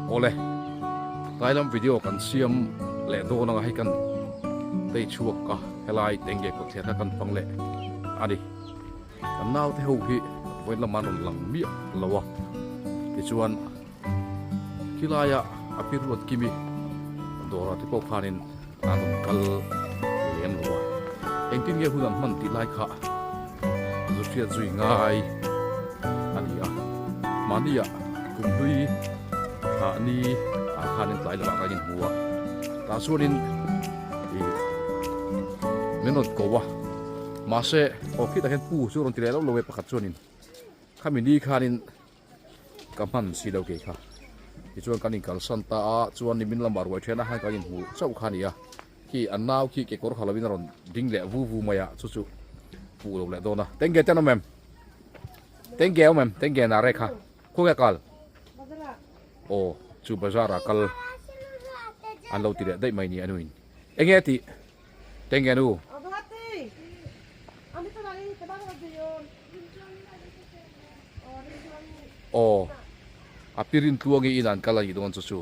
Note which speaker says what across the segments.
Speaker 1: Awle, tlai lam video kan siam leh dawn anga hei kan tei chhuak a, helai tenge kawtthler kha kan fang leh a ni. Kan naute ho hi vawiin lamah an rawn lang miah lo a, tichuan khilaia a pi ruat kimi dawrah te pawh khanin an rawn kal lem lo a, engtin nge hun an hman tih lai kha zu hriat zui ngai a ni a, mahnia kum hlui thlah ni ah khanin tlai lamah kan inhmu a, tah chuanin ih min rawn ko a. Mahse, aw khitah hian pu chu rawn ti leh lo lo e pakhat chuanin khami ni khanin ka hman si lo kei kha. Tichuan kan inkalsan ta a, chuan nimin lamah ruai ṭhian ah khan kan inhmu chauh kha a ni a. Khi an nau khi kekawr kha lovin a rawn ding leh vu vu mai a, chu chu puh lo leh dawn a. Tenge te an awm em? Tenge a awm em? Tenge na rek kha. Khawnge a kal? Aw, chu bazar ah kal an lo ti leh daih mai ni a nuin. Enge a tih? Tenge nu. Aw a pirin tluangi in an kal a nih dawn chu chu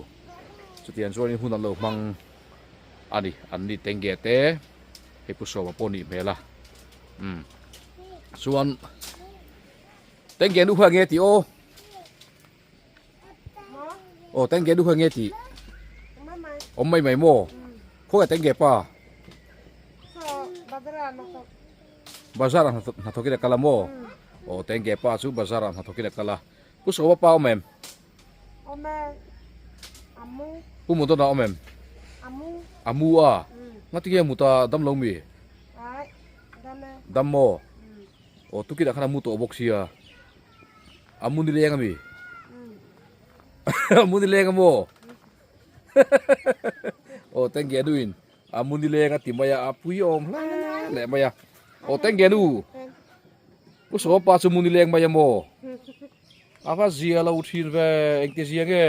Speaker 1: chutiang chuanin hun an lo hmang a ni an ni tenge te hei pu sawma pawh nih hmel a umm chuan tenge nu kha nge tih aw Aw tenge nu kha nge tih awm mai mai maw khawnge tenge pa bazar ah hnathawk in a kal a maw aw tenge pa chu bazar ah hnathawk in a kal a pu sawma pa awm em pu mudona awm em a mu a ngatinge a mu ta dam lo mi dam maw aw tukin ah khan a mu tawh bawk sia. A muni leng ami? A muni leng amaw? Aw tengge nu in a muni leng a ti mai a, a pui awm hle leh mai a. Aw tengge nu, Pu Sawma pa chu muni leng mai amaw? A va zia lo thin ve, engti zia nge?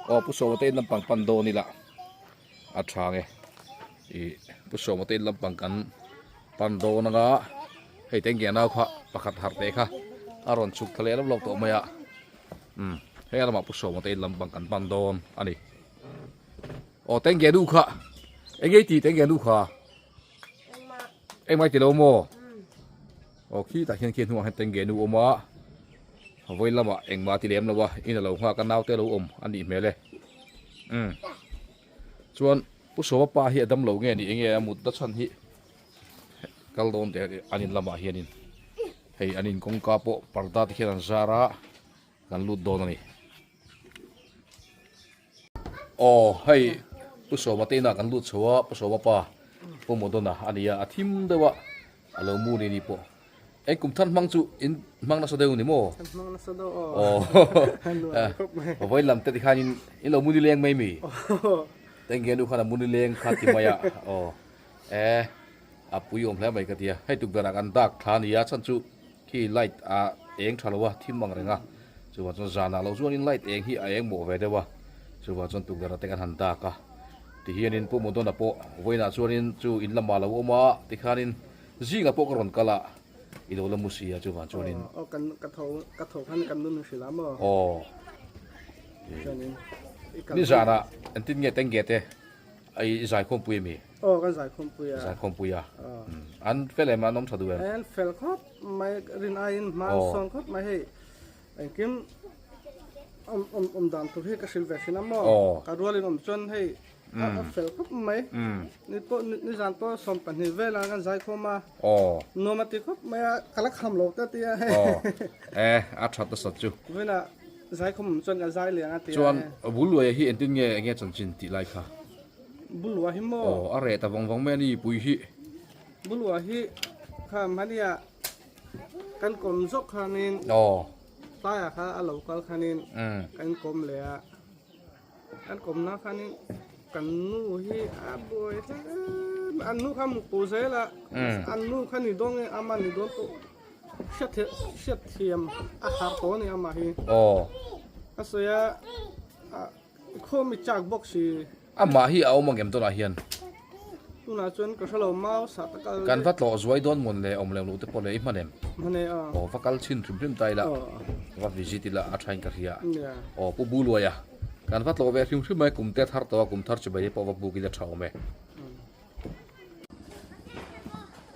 Speaker 1: Aw Pu Sawma te in lampang pan dawn ila a tha nge. Ih Pu Sawma te in lampang kan pan dawn anga hei tengge nau kha pakhat harh teh kha a rawn chhuk thla leh lo lo tawh mai a umm hei a lamah Pu Sawma te in lampang kan pan dawn a ni. Aw tengge nu kha eng ei tih tengge nu kha engmah i ti lo maw? Aw khitah khian khi hnungah hian tengge nu awm a vawi lamah engmah a ti lem lo a in a lo nghak a naute a lo awm a nih hmel e umm chuan Pu Sawma pa hi a dam lo nge ni enge a mut na chhan hi kal dawn teh an in lamah hianin hei an in kawngka pawh parda te khian an zar a kan lut dawn a ni aw hei Pu Sawma te inah kan lut chho a Pu Sawma pa Pu Modona a ni a a thim deuh a a lo mu ni ni pawh eng kum than hmang chu in hmang nasa deuh ni maw
Speaker 2: Kan hmang nasa deuh aw.
Speaker 1: Aw vawiin lam te tikhanin in lo muni leng mai mi Tengge nu khan a muni leng kha ti mai a aw e a pui awm hle mai ka tia hei tukverh ah kan dak thla a ni a chhan chu khi light a eng tha lo a thim ang reng a chuvang chuan zanah lo chuanin light eng hi a eng mawh ve deuh a chuvang chuan tukverh ah te kan han dak a tihianin Pu Mudona pawh vawiinah chuanin chu in lamah a lo awm a tikhanin zingah pawh ka rawn kal a i lo la mu si a chuvang chuanin
Speaker 2: aw kan ka tho ka tho khan kan nun hrilh a maw
Speaker 1: aw nizanah engtin nge tengge te I zaikhawmpui ami?
Speaker 2: Aw kan zaikhawmpui a.
Speaker 1: Zaikhawmpui a. An fel em an awm tha duh em?
Speaker 2: An fel khawp mai rin aiin hma an sawn khawp mai hei engkim awm awm awm dan tur hi ka hrilh ve thin a maw ka rualin awm chuan hei a fel khawp mai ni pawh nizan pawh 12 velah kan zaikhawm a nuam a ti khawp mai a ka la kham lo ta tia hei
Speaker 1: e a that nasat chu
Speaker 2: vawiinah Zaikhawm awm chuan ka zai lian a ti a.
Speaker 1: Chuan Bulluaia hi engtin nge enge chanchin tih lai kha?
Speaker 2: Bulluah hi maw?
Speaker 1: Aw a reh ta vawng vawng mai a ni pui hi.
Speaker 2: Bulluah hi kha hmania kan kawm zawk khanin
Speaker 1: Aw.
Speaker 2: tlaiah kha a lo kal khanin kan kawm leh a, kan kawmna khanin kan nu hi a buai hle mai, an nu kha a mukpu zel a, an nu kha ni dawn nge ama ni dawn pawh. Hriat thiam a har tawh a ni amah hi.
Speaker 1: Aw.
Speaker 2: A sawi a, khaw mi chak bawk si.
Speaker 1: Amah hi a awm ang em tunah hian?
Speaker 2: Tunah chuan ka hrelo mau sah tak a.
Speaker 1: Kan va tlawh zuai dawn mawn le awm lem loh te pawh le i hman em?
Speaker 2: Hman e a.
Speaker 1: Aw va kal chhin hrim hrim ta ila, va visit ila a thain ka hria. Aw Pu Buluaia. Kan va tlawh ve hrim hrim mai kum te thar tawh a kum thar chibai te pawh va buk in a tha awm e.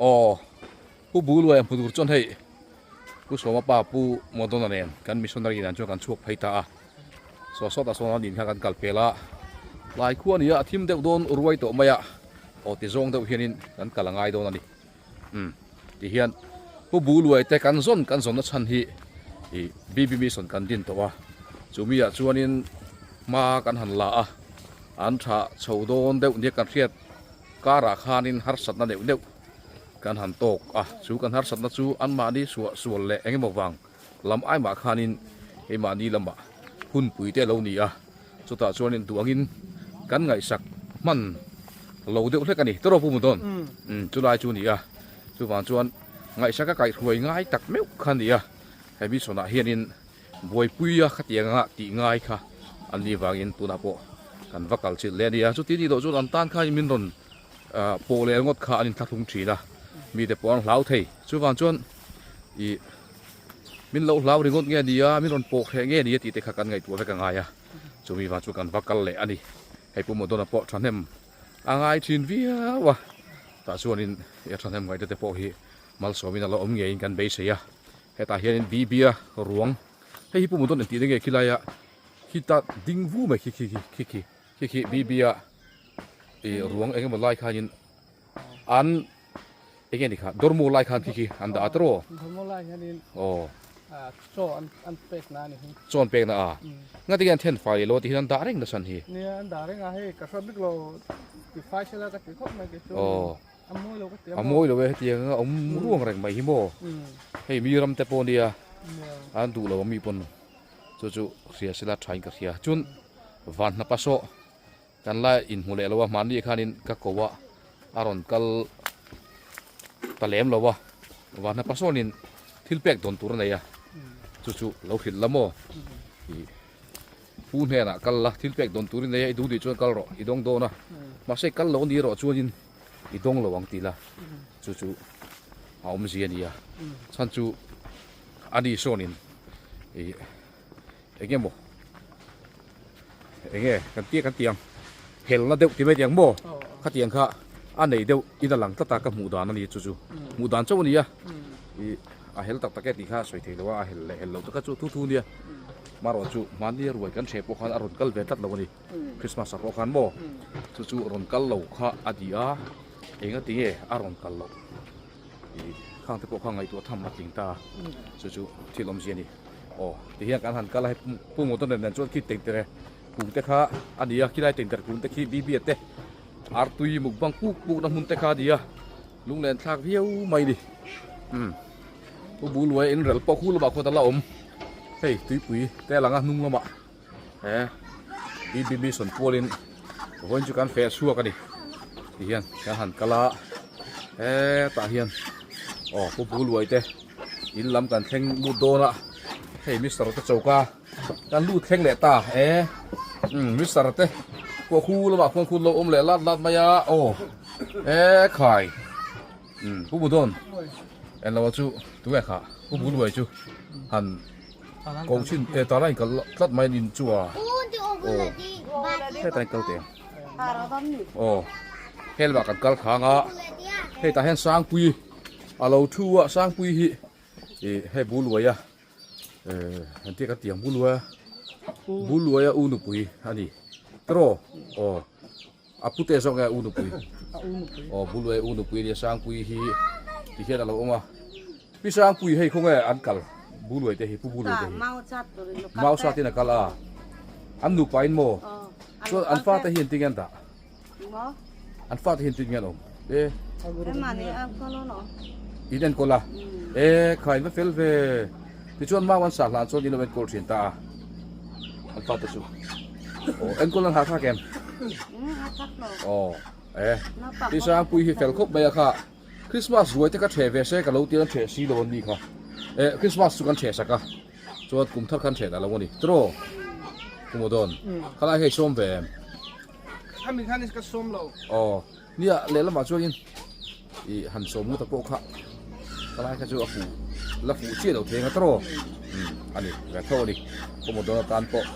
Speaker 1: Aw Pu Buluaia hmu tur chuan hei Pu Sawma pa Pu Modona nen kan missionary nen chuan kan chhuak phei ta a. Saw sawtah sawn a nin kha kan kal pel a. Tlai khua a ni a, a thim deuh dawn ruai tawh mai a. Aw ti zawng deuh hianin kan kal a ngai dawn a ni. Umm ti hian Pu Buluai te kan zawn kan zawnna chhan hi ih BB Mission kan din tawh a, chumi ah chuanin hma kan han la a, an tha chho dawn deuh nia kan hriat karah khanin harsatna neuh neuh kan han tawk a, chu kan harsatna chu anmahni suah sual leh eng emaw vang lam ai mah khanin keimahni lamah hunpui te a lo ni a, chutah chuanin duh angin kan ngaihsak hman lo deuh hlek a ni tawrh pu Mudon chulai chu a ni a, chuvang chuan ngaihsak a kaihhruai ngai tak meuh kha a ni a, he mission ah hianin buaipui a khatianga tih ngai kha an nih vangin tunah pawh kan va kal chilh leh a ni a, chuti nih loh chuan an tan khan min rawn pawh leh ngawt kha an inthlahlung thin a, mite pawh an hlau thei chuvang chuan ih min lo hlau ringawt nge ni a, min rawn pawh hreh nge ni a tih te kha kan ngaihtuah vek a ngai a, chumi vang chu kan va kal leh a ni. Hei Pu Modona pawh thahnem a ngai thin viau a, tah chuanin a thahnem ngaihte te pawh hi malsawmin a la awm ngeiin kan beisei a, hetah hianin Bibia ruang hei hi Pu Modona intih na nge khilai a khita ding vu mai khi khi khi khi khi khi Bibia ih ruang eng emaw lai khanin an eng nge ni kha dormu lai khan khi khi an dah a tawrh aw
Speaker 2: Dormu lai hianin
Speaker 1: aw
Speaker 2: chaw an an pek na a ni hi
Speaker 1: chaw an pek na a ngati nge an then fai lo ti hian an dah reng nasa an hi
Speaker 2: nia an dah reng a hei ka hre bik lo ti fai sela ka ti khawp mai kei chu
Speaker 1: aw
Speaker 2: a mawi lo ka ti
Speaker 1: a mawi lo e hetiang a awm ruang reng mai hi maw hei mi ram te pawh nia an duh lo ang mi pawn chu chu hria sela tha in ka hria chuan van hnapa saw Kan la inhmu leh lo a, hmanni khanin ka ko a, a rawn kal ta lem lo a, Vanhna pasawnin thil pek dawn tur a nei a, chu chu lo hrilh la maw? Ih pu hnenah kal la, thil pek dawn tur i nei a, i duh duh chuan kal rawh, i dawng dawn a, mahse kal lo ni rawh chuanin i dawng lo ang ti la, chu chu a awmzia a ni a, chhan chu ani sawnin ih eng emaw eng nge kan tia kan tiang helna deuh ti mai tiang maw khatiang kha a nei deuh in a lang tlat a ka hmuh dan a ni chu chu hmuh dan chauh a ni a ih a hel tak tak e tih kha a sawi thei lo a a hel leh hel loh te kha chu thu thu a nia marawh chu mahni ruai kan hreh pawh khan a rawn kal ve tlat lo a ni Christmas ah pawh khan maw chu chu rawn kal lo kha a ti a eng a ti nge a rawn kal loh ih khang te pawh kha ngaihtuah tham a tling ta chu chu thil awmzia a ni. Aw ti hian kan han kal a hei pu motor nen nen chuan khi tengtere kung te kha a ni a khilai tengtere kung te khi bibia te artui mukbang puk puk na hmun te kha a ni a lunglen thlak viau mai a ni umm pu buluai in rel pawh khu lamah khuan a la awm hei tuipui te a lang a hnung lamah he bb mission pualin vawiin chu kan feh chhuak a ni ti hian kan han kal a hetah hian aw pu buluai te. In lam kan thleng lut dawn a hei mister te choka kan lut thleng leh ta e umm mister te pawh khu lamah khuan khun lo awm leh lat lat mai a aw e khai umm pu Budawn englo chu tunge kha pu Buluai chu han ko chhin e tah lai in kal tlat mai in chu a aw hetah in kal teh ang aw hel ah kan kal khang a hei tah hian Sangpuii. A lo thu a Sangpui hi ih hei Buluai a eh engtia ka tih ang Buluai a Buluai a u nupui a ni tiraw aw a pute zawk nge a u nupui aw Buluai a u nupui a nia Sangpui hi ti hian a lo awm a Pi Sangpui hei khawnge an kal Buluai te hi Pu Buluai te hi Mau sat in a kal a an nupa in maw chuan an fate hi engtin nge an dah. An fate hi engtin nge an awm? E. In enkawl a. E kha in va fel ve. Tichuan mau an sah hlan chuan in lo enkawl thin ta a. An fate chu. Aw enkawl an harh thlak em? Aw e. Tisangpui hi fel khawp mai a kha. Christmas ruai te ka ṭheh ve se ka lo tir an ṭheh si lo an ni kha. E Christmas chu kan ṭheh sak a. Chuan kum thar khan ṭheh dah lo a ni. Tiraw? Kum dawn. Khalai hei sawm ve em?
Speaker 2: Khami khan ka sawm lo.
Speaker 1: Aw nia lehlamah chuanin i han sawm ngut a pawh kha khalai kha chu a fuh la fuh chiah lo thei ang a tiraw? Umm a ni ve tho a ni. Kum dawn atan pawh.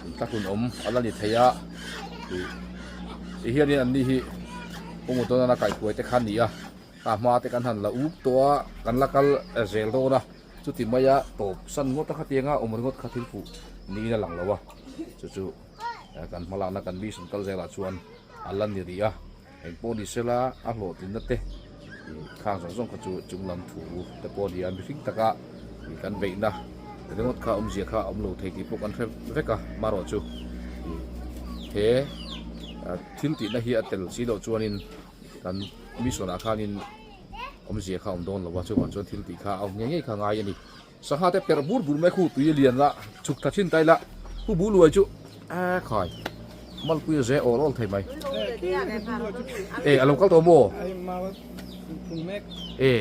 Speaker 1: Inthlahrun awm a la ni thei a, ih ti hianin anni hi Pu Mutawna kaihkuai te kha an ni a, a hma te kan han la up tawh a, kan la kal zel dawn a, chuti maia tawp san ngawt a khatianga awm ringawt kha thil fuh niin a lang lo a, chu chu kan hmalakna kan mission kal zelah chuan a la ni rih a, engpawh ni sela a hlawhtlinna te ih khang zawng zawng kha chu chunglam thu te pawh a ni a, mihring taka ih kan beihna ringawt kha awmzia kha a awm lo thei tih pawh kan hre vek a, marawh chu ih he thil tihna hi a tel si loh chuanin kan mission ah khanin awmzia kha a awm dawn lo a, chuvang chuan thil tih kha a awm ngei ngei kha ngai a ni. Sangha te perh bur bur mai khu tui a lian la, chhuk tha thin ta ila hu bu luai chu a khai malpui a ze awl awl thei mai. E a lo kal tawh maw? E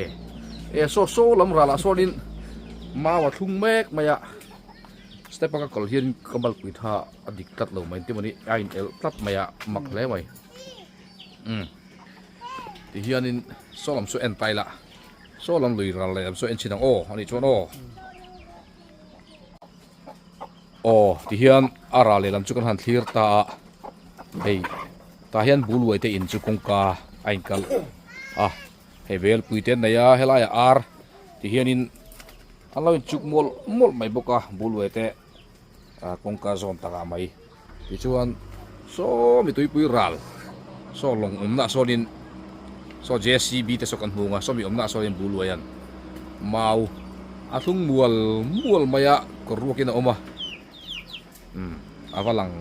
Speaker 1: e saw saw lam ralah sawnin mau a thlung mek mai a, step a ka kal hian ka malpui tha a dik tlat lo mai engtin mawni a in elh tlat mai a mak hle mai. Umm tihianin saw lam chu en ta ila. Saw lam lui ral leh lam saw en chhin ang aw anih chuan aw. Aw tihian a ral leh lam chu kan han thlir ta a hei tah hian buluai te in chu kawngka a inkalh a hei velpui te an nei a helaiah ar tihianin an lo inchuk mawlh mawlh mai bawk a buluai te kawngka zawn takah mai tichuan saw mi tuipui ral saw lawng awmna sawnin saw J C B te saw kan hmu ang a saw mi awmna sawnin buluaian mau a thlung mual mual mai a kawr ruakin a awm a umm a va lang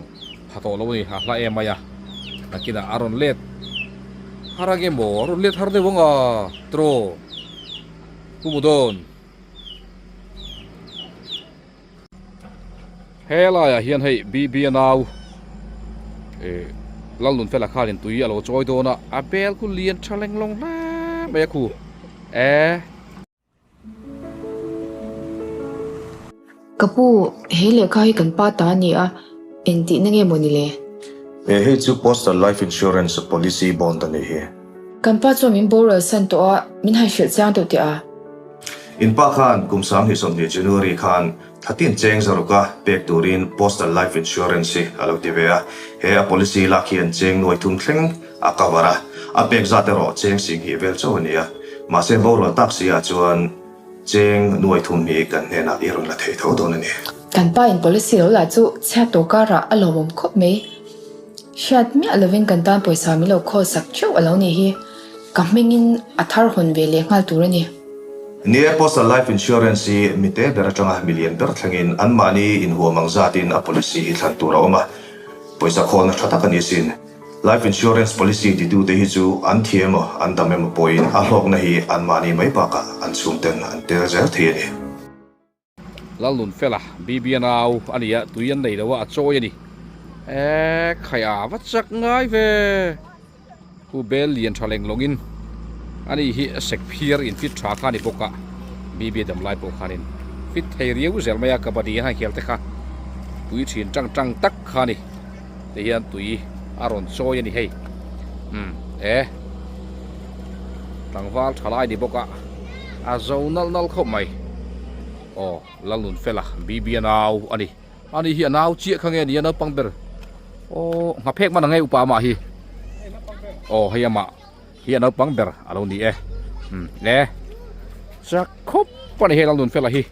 Speaker 1: pha tawh lo a ni a hla em mai a nakinah a rawn let har ang emaw a rawn let har deuh ang a tiraw pu mu dawn. He laiah hian hei BB a nau eh Lalnunfela khanin tui a lo chawi dawn a, a bel khu lian tha leng lawng hle mai a khu e.
Speaker 3: Ka pu, he lehkha hi kan pa ta a ni a, engtihna nge maw ni le?
Speaker 4: He hei chu Postal Life Insurance Policy Bond a nih hi.
Speaker 3: Kan pa chuan min boral san tawh a, min han hrilh chiang deuh teh a.
Speaker 4: In pa khan kum 2020 January khan thlatin cheng zaruka pek turin Postal Life Insurance hi a lo ti ve a. He a policy lak hian cheng nuai thum thleng a cover a, a pek zat erawh cheng sing hnih vel chauh a ni a. Mahse borual tak si ah chuan cheng nuai thum hi kan hnenah i rawn la thei tho dawn a ni.
Speaker 3: Kan pa in policy lo lah chu chhiat tawh karah a lawmawm khawp mai. Hriat miah lovin kan tan pawisa min lo khawl sak theuh a lo nih hi. Ka hmingin a thar hawn ve leh nghal tur a ni.
Speaker 4: Ni e, Postal Life Insurance hi mite ber atanga milian ber thlengin anmahni inhuam ang zatin a policy hi thlan tur a awm a, pawisa khawlna tha tak a ni sin. Life Insurance policy titute hi chu an thi emaw an dam emaw pawhin a hlawkna hi anmahni mai bakah an chhungten an tel zel thei a ni.
Speaker 1: Lalnunfela, BB a nau a ni a, tui an nei lo a, a chawi a ni. E khai a va chak ngai ve. Pu Bel lian tha leng lawngin a ni hi sek phiar in fit tha kha a ni bawk a, BB a dam lai pawh khanin fit thei riau zel mai a, kabaddi a han khel te kha tui thin tang tang tak kha a ni. Ti hian tui a rawn chawi a ni hei. Umm e tlangval tha lai ni bawk a, a zo nalh nalh khawp mai. Aw Lalnunfela BB a nau a ni. Ani hi a nau chiah kha nge ni a naupang ber. Aw nghaphek man ang e upa amah hi. Aw hei amah hi a naupang ber a lo ni e. Umm e chak khawp a ni hei Lalnunfela hi.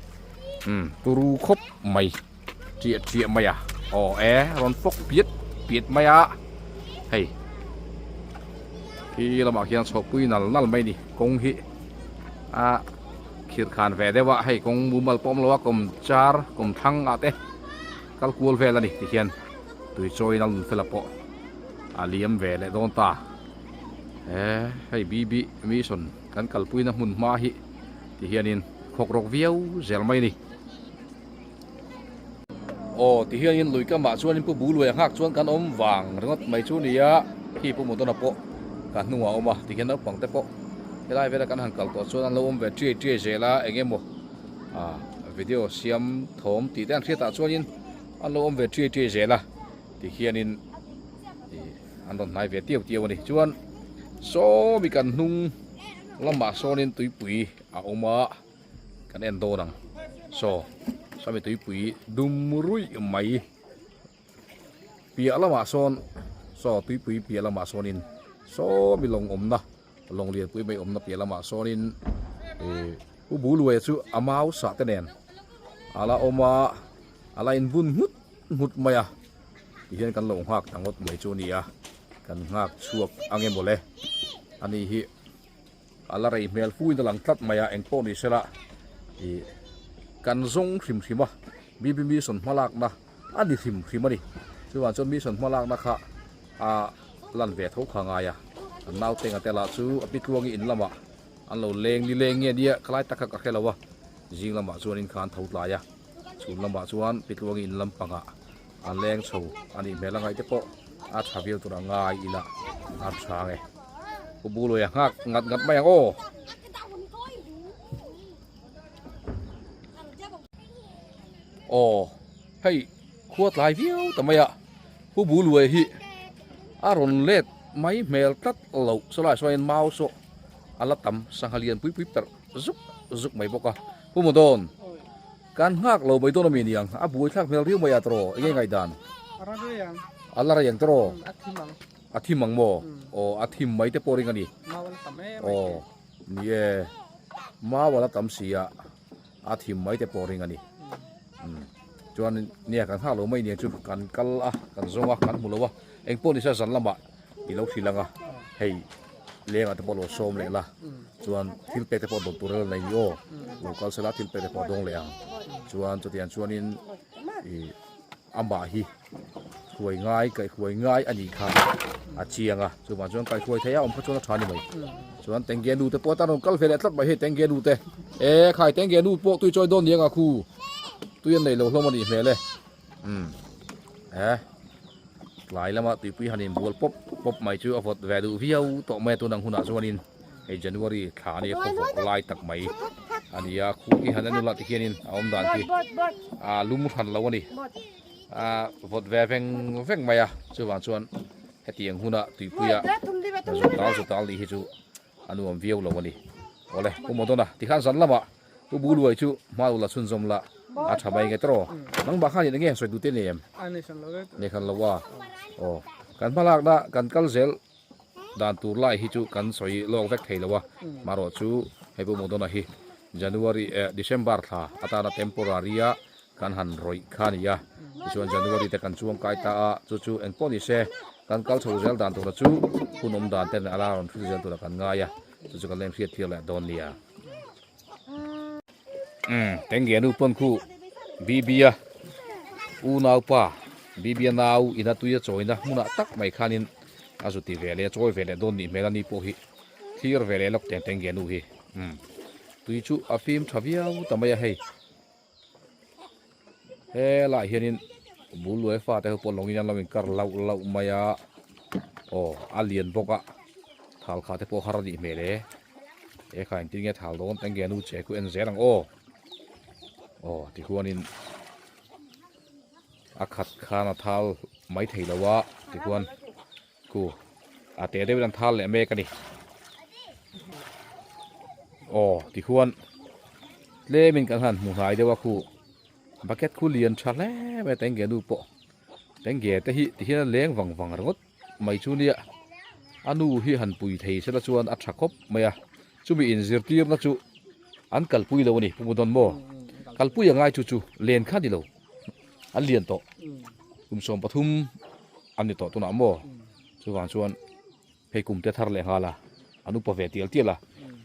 Speaker 1: Umm turu khawp mai. Chiah chiah mai a aw e rawn fawk piat piat mai a hei khi lamah khian chhawpui nal nal mai a ni kawng hi a khirh khan ve deuh a hei kawng mumal pawh a awm lo a kawm char kawm thlang ah te kal kual vel a ni ti hian tui chawi in a lun fel a pawh a liam ve leh dawn ta he hei B_B mission kan kalpuina hmun hma hi ti hianin khawk rawk viau zel mai a ni. Aw ti hianin lui kamah chuanin pu Buluai a nghak chuan kan awm vang ringawt mai chu nia khi pu Mudona pawh ka hnungah a awm a tikhian naupang te pawh helai vela kan han kal tawh chuan an lo awm ve chiai chiai zel a eng emaw ah video siam thawm tih te an hriatah chuanin an lo awm ve chiai chiai zel a tikhianin ih an rawn hnai ve tiu tiu a ni chuan sawmi kan hnung lamah sawnin tuipui a awm a. Kan en dawn ang. Saw, sawmi tuipui dum ruih mai. Piah lamah sawn saw tuipui piah lamah sawnin sawmi lawng awmna lawng lianpui mai awmna piah lamah sawnin ih Pu Buluaia chu a mau sah te nen a la awm a a la inbun nghut nghut mai a tihian kan lo nghak ta ngawt mai chu a ni a kan nghak chhuak ang em mawle ani hi a la rei hmel fuin a lang tlat mai a engpawh ni sela ih kan zawng hrim hrim a B_B mission hmalakna a ni hrim hrim a ni chuvang chuan mission hmalakna kha a lan ve tho kha ngai a an naute nga te lah chu a pi tluangi in lamah an lo leng ni leng nge nia khalai tak kha ka hre lo a zing lamah chuanin khan tho tlai a chhun lamah chuan pi tluangi in lampangah an leng chho a nih hmel a ngaih te pawh a tha viau tur a ngai ila a tha nge Pu Buluaia nghak ngat ngat mai ang aw. Aw hei khua tlai viau ta mai a Pu Buluaia hi a rawn let mai hmel tlat loh sawlai sawiin mau saw a la tam sangha lian pui pui perh zuk zuk mai bawk a Pu Mawdawn kan nghak lo mai dawn a mi niang a buai thlak hmel riau mai a tawh eng nge ngaihdan a la rei ang tawh a thim ang maw aw a thim mai te pawh ring a ni aw ni e mau a la tam si a a thim mai te pawh ring a ni chuan nia kan nghak lo mai nia chu kan kal a kan zawng a kan hmu lo a engpawh ni se zan lamah i lo hrilh ang a hei lengah te pawh lo sawm leh la chuan thil pek te pawh dawt tur a la nei ni aw lo kal sela thil pek te pawh a dawng leh ang chuan chutiang chuanin ih amah hi hruai ngai kaihhruai ngai a nih kha a chiang a chuvang chuan kaihhruai theih a awm kha chuan a tha a ni mai chuan tengge nu te pawh atan rawn kal ve leh tlat mai hei tengge nu te e khai tengge nu pawh tui chawi dawn niang a khu tui an nei lo hlawm a nih hmel e umm e tlai lama tuipui han inbual pawp pawp mai chu a vawt ve duh viau tawh mai a tun ang hunah chuanin hei January thla a nia khawvawk lai tak mai a ni a khu hi han en ula tikhianin a awm dan khi a lum hran lo a ni a vawt ve veng veng mai a chuvang chuan hetiang huna tuipuia zutal zutal nih hi chu a nuam viau lo a ni awle Pu Modona tikhan zan lamah Pu Buluai chu hma ula chhunzawm la a tha mai nge tawh nangmah khan in enge sawi duh te nei em nei khan lo a aw kan hmalakna kan kal zel dan tur lai hi chu kan sawi lawk vek thei lo a marawh chu hei Pu Modona hi January eh December thla atana temporary a kan han rawih kha a ni a tichuan January te kan chuang kai ta a chu chu engpawh ni se kan kal chho zel dan tura chu hun awm dan ten ala rawn hril zel tura kan ngai a chu chu kan la inhriat thiam leh dawn nia. Umm tengge nu pawn khu Bibia unaupa Bibia nau ina tuia chawina hmunah tak mai khanin a zuti ve leh a chawi ve leh dawn nih hmel a ni pawh hi thlir ve leh lawk teng tengge nu hi umm tui chu a fim tha viau ta mai a hei helaiah hianin bul luai fate ho pawh lawngin an lo inkar lauh lauh mai a aw a lian bawk a thal kha te pawh har a nih hmel e. He kha engtin nge thal dawn eng nge nu che khu en zel ang aw aw tichuanin a khat khan a thal mai thei lo a tichuan khu a te deuhin an thal leh mek a ni aw tichuan tlemin kan han hmu hnai deuh a khu bucket khu lian tha hle mai a tengge nu pawh tengge te hi tihian a leng vang vang ringawt. Mai chu nia, a nu hi han pui thei sela chuan a tha khawp mai a, chumi inzirtirna chu an kalpui lo a ni, Pu Mudawn maw? Kalpui a ngai chu chu len kha ni lo, an lian tawh, kum 13 an ni tawh tunah maw? Chuvang chuan hei kum te thar leh nghal a, an upa ve tial tial a,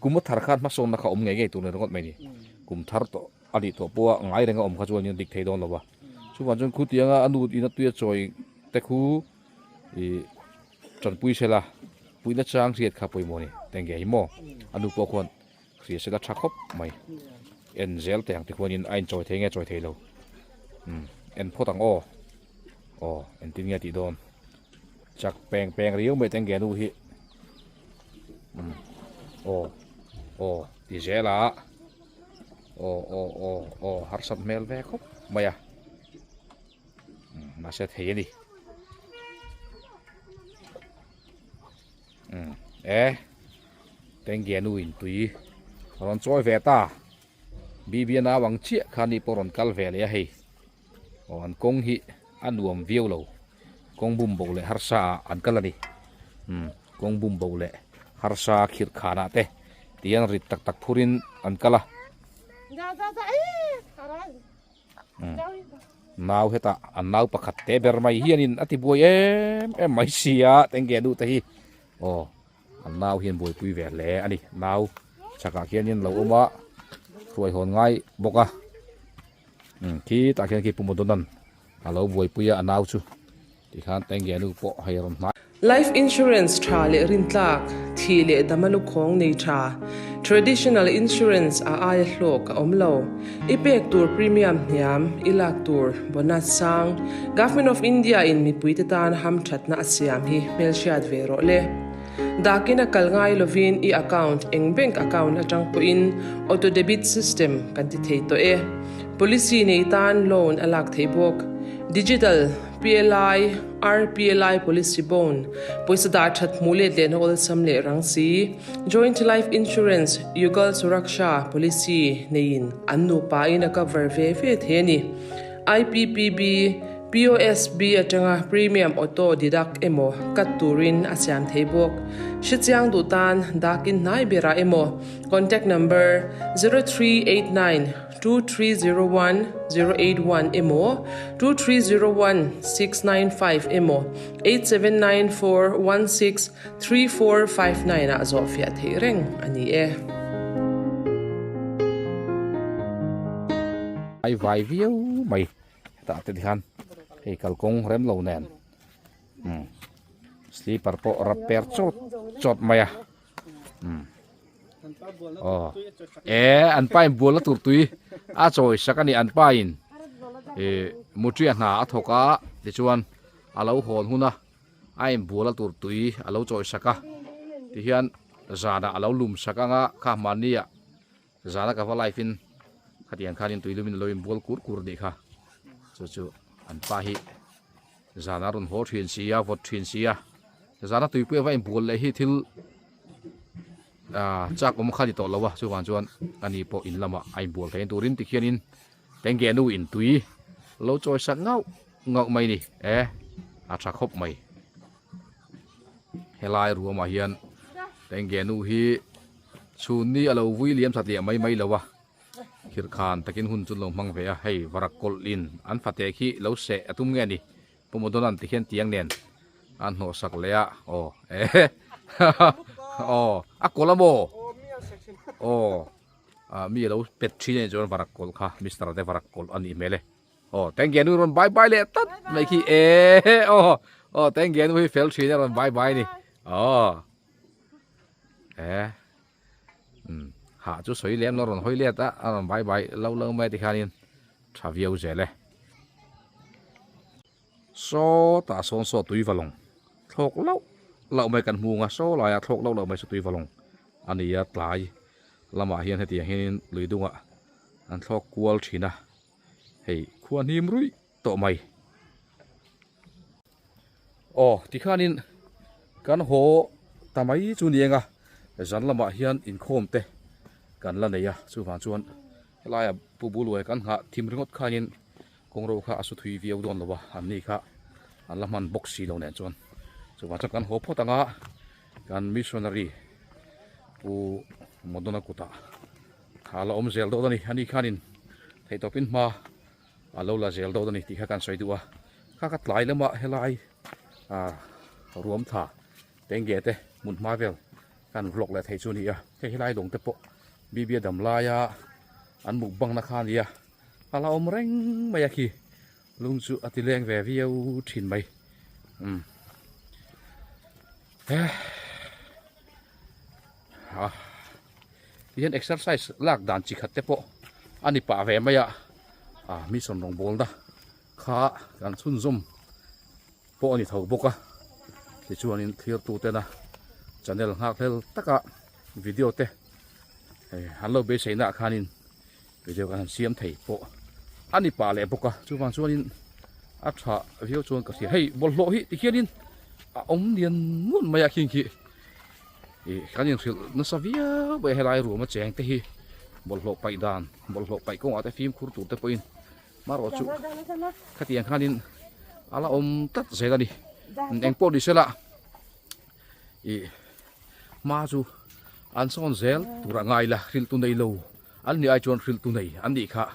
Speaker 1: kum a thar khan hmasawnna kha awm ngei ngei tur ni ringawt mai ni, kum thar tawh a nih tawh pawha ngai renga awm kha chuan dik thei dawn lo va, chuvang chuan khutianga a nu ina tuia chawi te khu ih tanpui sela puihna chang hriat kha pawimawh a ni tengge hi maw a nu pawh khuan hria sela tha khawp mai en zel teh ang tikhuanin a inchawi thei nge chawi thei lo umm en phawt ang aw aw engtin nge tih dawn chak peng peng riau mai tengge nu hi umm aw aw ti zel a aw aw aw aw harsat hmel ve khawp mai a. Mahse thei a ni. Umm e Tengge nu in tui rawn chawi ve ta Bibi a nau ang chiah kha ni pawh rawn kal ve leh a hei aw an kawng hi a nuam viau lo. Kawng bum bo leh harsa ah an kal a ni. Umm kawng bum bo leh harsa khirh khanah te tihian rit tak tak phurin an kal a. Umm nau hetah an nau pakhat te ber mai hianin a ti buai em em mai sia tenge duh te hi aw an nau hian buaipui ve hle a ni. Nau chhakah khianin lo awm a hruai hawn ngai bawk a. Umm khitah khian khi Pu Modonan A lo buaipui a, a nau chu tikhan Tengge nu pawh hei a rawn hnai.
Speaker 5: Life insurance tha leh rintlak, thih leh dama lukhawng nei tha, traditional insurance a aia hlawk a awm lo. I pek tur premium hniam, i lak tur bonus sang, Government of India in mipuite tan hamthatna a siam hi hmelhriat ve rawh le. Dakin a kal ngai lovin i account eng bank account atang pawhin auto debit system kan ti thei tawh e. Policy nei tan loan a lak theih bawk. Digital, PLI, RPLI policy bond, pawisa dah that hmuh let lehna awlsam leh rang si, Joint Life Insurance, Yugal Suraksha policy neiin an nupa in a cover ve ve thei a ni. IPPB, POSB atanga premium auto deduct emaw cut turin a siam thei bawk. Hrechiang duh tan dakin hnai berah emaw contact number 0389 2301 081 emaw 2301 695 emaw 8794 16 3459 ah zawhfiah theih reng a ni e.
Speaker 1: Ai vai viau mai hetah te hian hei kalkawng rem lo nen umm slipper pawh rap per chawt chawt mai a umm aw e an pa in bual na tur tui a chawi sak a ni an pa in ih mutria hna a thawk a tichuan a lo hawn hun a. A inbual a tur tui a lo chawi sak a, tihian zanah a lo lum sak ang a, kha hmanniah zana ka va live in khatiang khanin tui lumin a lo inbual kur kur anih kha, chu chu an pa hi zana rawn haw thin si a, vawt thin si a, zana tuipui a va inbual leh hi thil ah chak awm kha a ni tawh lo a, chuvang chuan ani pawh in lamah a inbual theih turin tikhianin Tengge nu in tui lo chawi sak ngauh ngauh mai ni e a tha khawp mai helai ruamah hian Tengge nu hi chhun ni a lo vui liam that liah mai mai lo a khirhkhan takin hun chu an lo hmang ve a hei varak kawlh in an fate khi lo seh a tum nge ni Pu Modonan ti hian tiang nen an hnawh sak leh a aw e aw a kawlh a maw aw. Ah mi alo pet thin anih chuan varak kawlh kha mister te varak kawlh a nih hmel e. Aw tengge nu rawn bye bye leh tlat mai khi e aw aw tengge nu hi fel thin a rawn bye bye ni aw e um hah chu sawi lem lo rawn hawi let a a rawn bye bye lo lo mai tikhanin tha viau zel e. Sawtah sawn saw tui va lawng thlawk lauh lauh mai kan hmu ang a, saw laiah thlawk lauh lauh mai saw tui va lawng a ni a, tlai lamah hian hetiang hianin lui dungah an thlawk kual thin a, hei khua hnim ruih tawh mai. Aw tikhanin kan haw ta mai chu ni eng a, zan lamah hian inkhawm te kan la nei a, chuvang chuan helaia Pu Buluai kan nghah thim ringawt khanin Kawngro kha a su thui viau dawn lo a, an ni kha an la hman bawk si lo nen chuan chuvang chuan kan haw phawt ang a, kan missionary Pu Modona kutah a la awm zel dawn a ni, ani khanin theihtawpin hma a lo la zel dawn a ni tih kha kan sawi duh a, kha ka tlai lamah helai ah ruam tha tenge te hmun hma vel kan vlog leh thei chu a ni a, hei helai lawng te pawh Bibia dam laia an mukbang na kha a ni a. A la awm reng mai a khi lung chu a ti leng ve viau thin mai umm he a ti hian exercise lak dan chi khat te pawh a ni pah ve mai a ah mission rawng na kha kan chhunzawm pawh a ni tho bawk a tichuanin thlir tu tena channel nghak hlel taka video te hei an lo beisei na ah khanin. Video kan han siam thei pawh a ni pah leh bawk a chuvang chuanin a tha viau chuan ka hria hei bawlhhlawh hi tikhianin a awm lian nuan mai a khing khi ih kan inhrilh nasa viau mai a helai ruam a cheng te hi bawlhhlawh paih dan bawlhhlawh paih kawngah te fimkhur tur te pawhin marawh chu khatiang khanin a la awm tlat zel a ni. Eng pawh ni sela i hma chu an sawn zel tur a ngai la hrilh tu nei lo an nih ai chuan hrilh tu nei an nih kha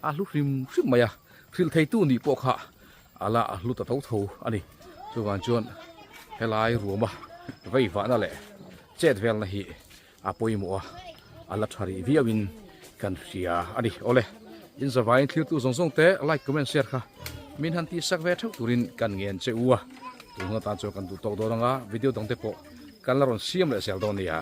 Speaker 1: a hlu hrim hrim mai a hrilh thei tu nih pawh kha a la a hlu ta tho tho a ni chuvang chuan helai ruama vei vahna leh chet velna hi a pawimawh a a la tha rih viauin kan hria a ni. Awle, in zavaiin thlirtu zawng zawng te like, comment, share kha min han tih sak ve theuh turin kan ngen che u a, tun hun atan chuan kan duh tawk dawn anga video dang te pawh kan la rawn siam leh zel dawn nia.